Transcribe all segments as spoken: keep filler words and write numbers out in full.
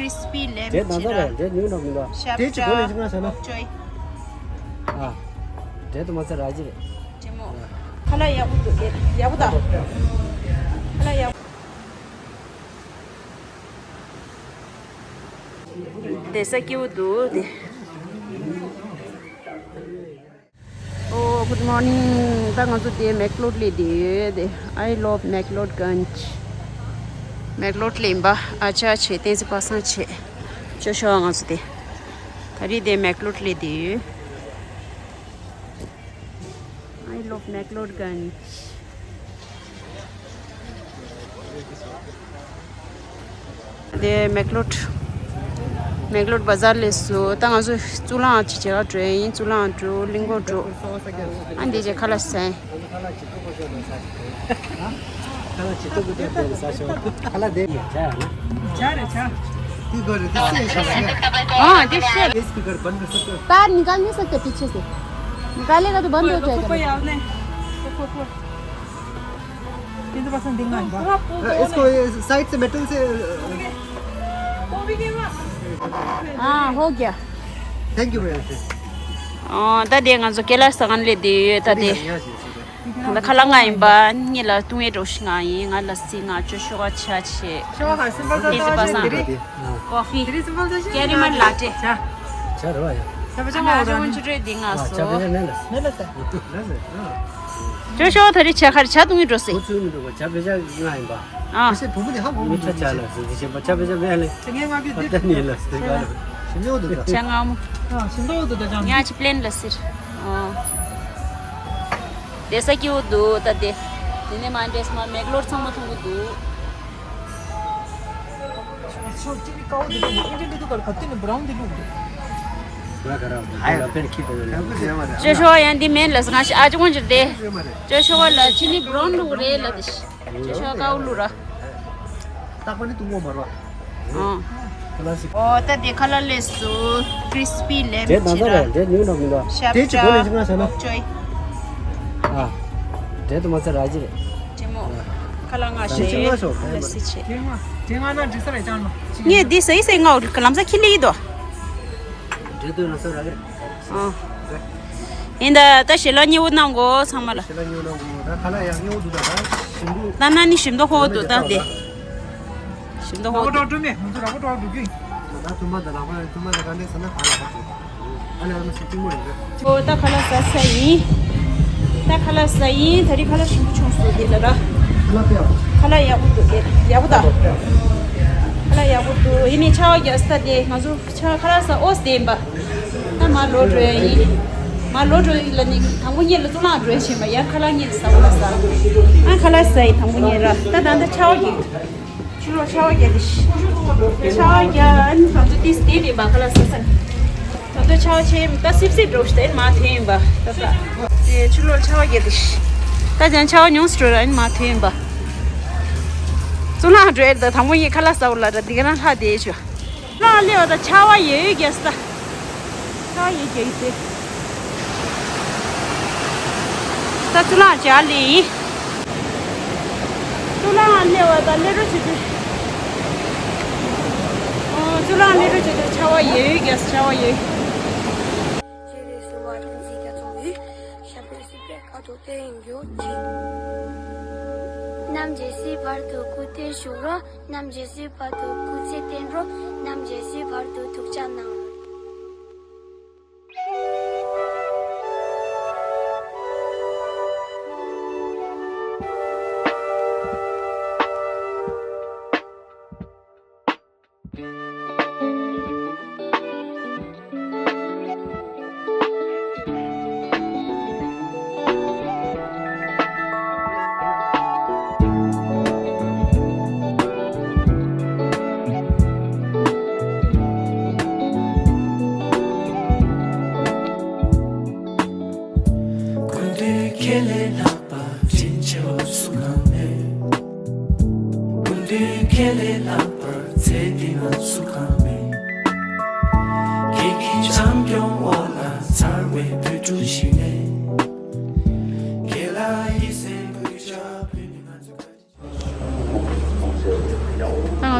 crispy lamb འབྲས་དང་ཚ་རེད། འབྲས་ཉུང་འགྲོ་མི་འདུག་དེ་ཅི་གོ་ནས་ཅི་ང་ཟེར་ན། ཨ། འབྲས་དུ་མ་ཚ་ར་ཅི་རེད། ཁ་ལག་ཡག་པོ་འདུག་དེ་ཡག་པོ་དང་། ཁ་ལག་ཡག་པོ། དེ་ས་སྐྱིད་པོ་འདུག་དེ། Oh, good morning. ད་ང་ཚོ་དེ་མེག་ལོར་སླེབས་བསྡད་ཡོད་དེ། I love McLeodganj. མེག་ལོར་སླེབས་པ་ཨ་ཅག་བྱས། བསྟན་འཛིན་པ་སངས་བྱས། ཅོ་ཤོ་ང་ཚོ་དེ། ད་རེས་དེ་མེག་ལོར་སླེབས་བསྡད་ཡོད། I love McLeodganj. དེ་མེག་ལོར། མེག་ལོར་བ་ཟར་སླེབས་སོང་། ད་ང་ཚོ་གཙུག་ལག་ཁང་ཅིག་མཇལ་ག་འགྲོ་ཡིན། གཙུག་ལག་ཁང་འགྲོ། གླིང་སྐོར་འགྲོ། ཨ་འདི་རྗེས་ཁ་ལག་ཟས། ཁ་ལག་ཇི་ལྟར་དགོས་ཀྱང་དེ་ལ་ཟ་ཤོག་ཁ་ལག་དེ་ཡིན་ཇ་ཡང་ན། ཇ་རེད་ཇ། དེ་དགོས་རེད་དེ་སེ་ཤ་སེ། हाँ, दे शेर। ये स्पीकर बंद कर सकते हो? तार निकाल नहीं सकते पीछे से। निकालेगा तो बंद हो जाएगा। कोई आओ नहीं। कितने परसेंट देंगे इनको? इसको ये साइड से मेटल से। हाँ, हो गया। थैंक यू भैया। ཨོ་ད་དེ་ང་ཚོ་ཀེ་ལ་ས་གན་སླེབས་བསྡད་ཡོད་ད་དེ། ད་ཁ་ལག་ང་ཡིན་པ་ངེད་ལ་བཏུང་ཡས་འགྲོ་ཤི་ང་ཡིན། ང་ལ་སི་ང་ཅོ་ཤོ་ག་ཆ་ཆེ། ཤོ་ག་སིམ་པལ་ཙམ་ཙམ་ཅོ་ཤོ་ག་ཅིག་རེད། ཀོ་ཕི། དེ་རིང་སིམ་པལ་ཙམ་ཅིག་ཀེ་རེ་མལ་ལ་ཏེ། ཇ། ཇ་རེད་བ་ཡ། ཇ་བེ་ཇ་ང་ང་ཅོ་ཝན་ཅུ་རེད་འདི་ང་སོ། ཇ་བེ་ཇ་མེད་ལ། མེད་ལ་ས། ཅོ་ཤོ་ག་ད་རེས་ཇ་ག་རེ་ཇ་བཏུང་ཡས་འགྲོ་སི། ཁོ་ཚོས་མི་འདུག་ག་ཇ་བེ་ཇ་ང་ཡིན་པ། ཨ། ཁ་ཤས་བུ་མོ་ནི་ཧ་གོ་མི་ཁ་ཆ་ལ་སི་ཇི་ཤེས་པ་ཇ་བེ་ཇ་མེད་ལ། དེ་ངས་ང་གི་ཨ་ད་ནི་ལ་སི་ག་ལ། ཞིམ་ཡོད་འདུག་ད། ཇ་ང་མོ། ཨ་ཞིམ་ཏོག་འདུག་ད་ཇ། ང་ཅི་པི་ལེན་ལ་སི། ཨ། དེ་ས་སྐྱིད་པོ་འདུག་ད་དེ། དེ་ནས་མ་འདྲེས་མ་མེག་ལོར་ཚང་མ་མཐོང་གི་འདུག་ཅོ་ཤོ་ག་ཡང་འདི་མེད་ལ་ང་ཨ་ཅོ་ཝན་ཅུ་རེད། ཅོ་ཤོ་ག་ལ་ཅི་ནི་བྷ་རའུན་བླུགས་རེད་ལ་དེ། ཅོ་ཤོ་ག་བླུགས་ར། རྟག་པ་ནི་བཏུང་བ་མ་རེད་བ། ཨོ། ཨོ་ད་དེ་ཁ་ལག་སླེབས་སོང་། crispy lamb འབྲས་དང་ཚ་རེད། འབྲས་ཉུང་འགྲོ་མི་འདུག་ཤ་བཀྲ། དེ་ཅི་གོ་ནས་ཅི་ང་ཟ་ན། ཅོ་ཡི། ཨ། འབྲས་དུ་མ་ཚ་ར་ཅི་རེད། ཅེ་མོ། ཁ་ལག་ང་ཞེས་ལ་སི་ཆེ། ངས་འདི་ཟ་ཡི་ཟ་ཡི་ང་ལམ་སང་ཁྱི་ལི་ཡི་དོ། འབྲས་དུ་ལ་ས་ར་གི། ཨ། ཡིན་ད་ད་ཞལ་ལག་མཉེས་པོ་གནང་གོ་ཚང་མ་ལ། ཞལ་ལག་མཉེས་པོ་གནང་གོ་ད་ཁ་ལག་ཡང་མཉེས་པོ་འདུག་ད་ད་ཞིམ་པོ། ད་ན་ནི་ཞིམ་མདོག་ཁོག་འདུག་ད་དེ། ཞིམ་མདོག་ཁོག་འདུག་ད་ཐུམ་མ་ད་ལག་པ་ཐུམ་མ་ད་ག་འདྲས་ཟ་ན་ག་ལ་ཧ་ཚོད། ཨ་ལས་ཨ་མ་སུ་གཅིག་མོ་ཡིན་པས། ཨོ་ད་ཁ་ལག་ཟ་ས་ཡིན། ད་ཁ་ལག་ཟ་ཡིན། ད་རེས་ཁ་ལག་ཞིམ་པོ་བྱུང་སོང་དེ་ལ་ར། ཁ་ལག་ཡག་པོ་འདུག་དེ་ཡག་པོ་ད། ཁ་ལག་ཡག་པོ་འདུག་ཡིན་ནའི་ཆར་པ་རྒྱག་ས་དེ་ང་ཚོ་ཆར་ཁ་ལག་ཟ་ཨོ་སི་དེ་ཡིན་པ། ད་མར་ལོག་འགྲོ་ཡ་ཡིན། མར་ལོག་འགྲོ་ཡིན་ལ་ནི་དང་པོ་ངེད་ལ་གཙུག་ལག་འགྲོ་ཡ་བྱེད་མ་ཡ་ཁ་ལག་ངེད་ལ་ཟ་བ་ལ་ཟ། ཨ་ཁ་ལག་ཟ་ཡི་དང་པོ་ངེད་ར་ད་ད་ད་ཆར་པ་རྒྱག་ཕྱི་ལོགས་ཆར་པ་རྒྱག་དེ་ཤི། ཆར་པ་རྒྱག་ཨ་ནི་ང་ཚོ་ཏིས་དེ་རེད་པ་ཁ་ལག་ཟ་ས། ང་ཚོ་ཆར་པ་ཆེ་ད་སིབ་སིབ་འགྲོ་ཤི་དེ་མ་ཐོན་ཡིན་པ་ད་ད། དེ་ཕྱི་ལོགས་ཆར་པ་རྒྱག་དེ་ཤི། ད་ཅང་ཆར་པ་ཉུང་སུ་འགྲོ་ར་ཨ་ནི་མ་ཐོན་ཡིན་པ། གཙུག་ལག་འགྲོ་ཡ་ད་དང་པོ་ངེད་ཁ་ལག་ཟ་བ་ལ་ར་འདི་ག་རང་ལྷག་དེ་ཆོ། གཙུག་ལག་སླེབས་པ་དང་ཆར་པ་ཡོད་ཡོད་རྒྱག་ས། ཆར་པ་ཡོད་རྒྱག་ཡོད་དེ། ད་གཙུག་ལག་ཅིག་སླེབས་ཡིན། གཙུག་ལག་སླེབས་པ་དང་སླེབས་རོགས་བྱེད་དུས། ཨོ་གཙུག་ལག་སླེབས་རོགས་བྱེད་དུས་ཆར་པ་ཡོད་ཡོད་རྒྱག་ས་ཆར་པ་ཡོད། རྣམ་རྒྱལ་སྲིད་བར་དུ་སྐུ་ཚེ་བརྟན་རོགས། རྣམ་རྒྱལ་སྲིད་བར་དུ་སྐུ་ཚེ་བརྟན་རོགས། རྣམ་རྒྱལ་སྲིད་བར་དུ་སྐུ་ཚེ་བརྟན་རོགས། རྣམ་རྒྱལ་སྲིད་བར་དུ་ཐུགས་ཅག་གནང་། སྐུ་མདུན་ཁྱེད་ལས་ལྷག་པ་དྲིན་ཆེ་བ་སུ་གང་མེད། སྐུ་མདུན་ཁྱེད་ལས་ལྷག་པར་ཚེ་འདི་ན་སུ་གང་མེད། ཁྱེད་ཀྱི་བྱམས་སྐྱོང་འོག་ལ་མཚར་བའི་བོད་ཕྲུག་ཞིག་ནས། ཁྱེད་ལ་ཡིད་སེམས་གུས་ཕྱག་ཕུལ་ནས་ང་ཚོ། ད་ང་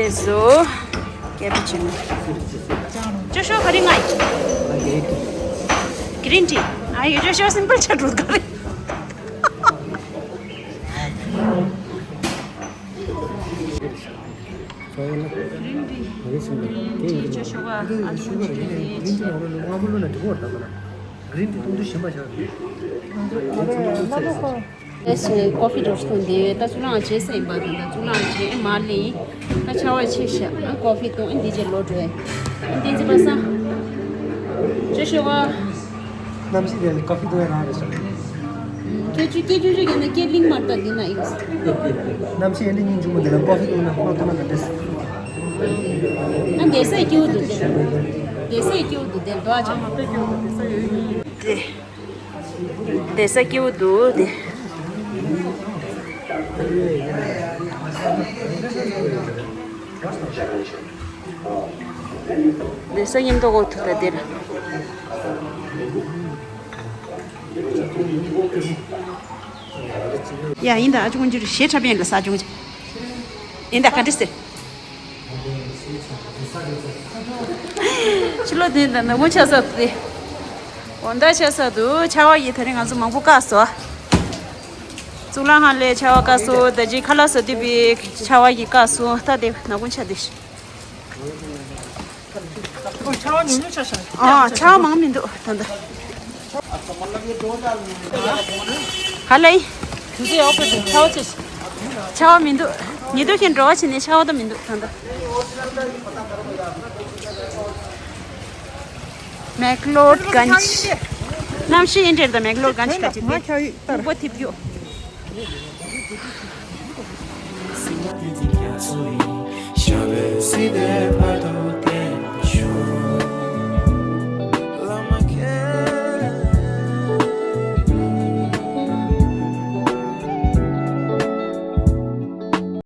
རྗེས་སུ་ཀེ་པུ་ཅི་ནོ། སྐྱོ་ཤོག་ག་རེ་ང་ཡིན། གི་རིན་ཊི། ཨ་ཡོད། སྐྱོ་ཤོག་སིམ་པལ་ཆགས་འགྲོ་ག་རེ། གི་རིན་ཊི། གི་རིན་ཊི་སྐྱོ་ཤོག་ཨ་ཨ་ཅུ་ཅུ་ཅུ་ཅུ། གི་རིན་ཊི་བཏུང་དུས་གཞན་པ་ཆགས་རེད། ཨེ་ཤེ། ཀོ་ཕི་འགྲོ་སྟོན་དེ་ད་གཙུག་ལག་ཁང་རྗེས་ས་ཡིན་པ་དང་། ད་གཙུག་ལག་ཁང་རྗེས་མར་ལེན་ཡིན། ད་ཆར་པ་ཆེ་ཤག་ཨ་ཀོ་ཕི་བཏུང་། ཨ་འདི་རྗེས་ལོག་འགྲོ་ཡ། ཨ་བསྟན་འཛིན་པ་སངས། ཅོ་ཤོ་ག། གནམ་གཤིས་དེ་ནི་ཀོ་ཕི་བཏུང་ཡ་རང་རེད་ཤག་སྐད་ཆ་སྐད་ཆ་ཅིག་ཡིན་ན་སྐད་གླེང་མར་ལྟ་འདི་ན་ཡིན། གནམ་གཤིས་ཨ་ནི་སྙིང་རྗེ་མོ་འདི་ན་ཀོ་ཕི་བཏུང་ན་ཁོ་ལ་བཏུང་ན་ག་འདྲས། ཨ་བསྡད་ས་སྐྱིད་པོ་འདུག་སྟེ། བསྡད་ས་སྐྱིད་པོ་འདུག་སྟེ། འགྲོ་ཨ་ཅག་དེ། བསྡད་ས་སྐྱིད་པོ་འདུག་སྟེ། བསྡད་ས་མཉམ་དུ་འོག་ཏུ་ད་དེར། ཡ་ཡིན་ད། ཨ་ཅུང་འགྱུར་ཞེ་ཁྲ་བན་ལ་ས་ཅུང་ཅི་ཡིན་ད། ག་འདྲ་ཟེར། ཕྱི་ལོགས་དེ་ད་ནག་པོ་ཆགས་ས་དེ། འོ་ད་ཆགས་ས་འདུག་ཆར་པ་ཡིས་དེ་རིང་ང་ཚོ་མང་པོ་བཀག་སོང་། གཙུག་ལག་ཁང་ལ་ཆར་པ་བཀག་སོང་། ད་ཅི་ཁ་ལག་ཟ་དུས་པའི་ཆར་པ་ཡིས་བཀག་སོང་། ད་དེ་ནག་པོ་ཆགས་དེ། ཨོ་ཆར་པ་ཉུང་ཉུང་ཆགས་ཤག་ཨ་ཆར་པ་མང་མི་འདུག་ད་ད། ག་ལེ། དུས་ཚོད་ཡག་པོ་འདུག་ཆར་པ་ཆེ་ཤག་ཆར་པ་མི་འདུག་ཉི་དུ་ཞིག་འགྲོ་བ་བྱས་ནས་ཆར་པ་ད་མི་འདུག་ད་ད། མེག་ལོར་གན་ཇི། གནམ་གཤིས་ཨེ་འདྲ་རེད། ད་མེག་ལོར་གན་ཇི་ག་ཅིག་དེ་སྨུག་པ་འཐིབས་རྒྱུ།